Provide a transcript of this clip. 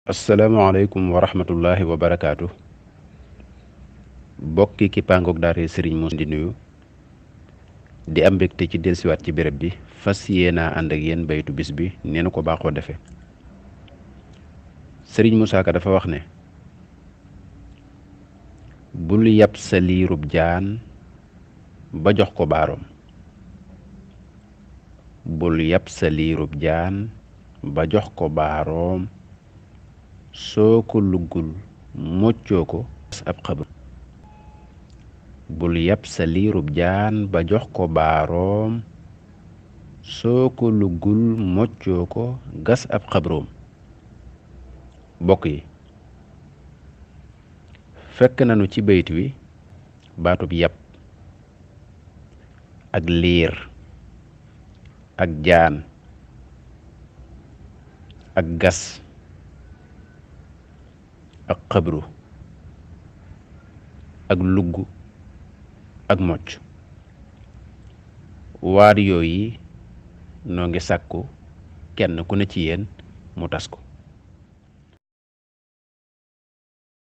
asalaamaaleykum wa rahmatullahi wa barakaatu. bokki ki pangook daara sëriñ Moussa di nuyu di am mbégte ci dellusiwaat ci béréb bi fas yéenaa ànd ak yéen baytu bis bi nee na ko baaxoo defe sëriñ Moussa Ka dafa wax ne bul yab sa liirub jaan ba jox ko baaroom bul yab sa liirub jaan ba jox ko baaroom soo ko luggul moccoo ko ab xabar bul yab sa liirub jaan ba jox ko baaroom soo ko luggul moccoo ko gas ab xabroom bokk yi fekk nanu ci bayt wi baatub yab ak liir ak jaan ak gas ak xabru ak lugg ak mocc waar yooyu noo ngi sàkku kenn ku ne ci yéen mu tas ko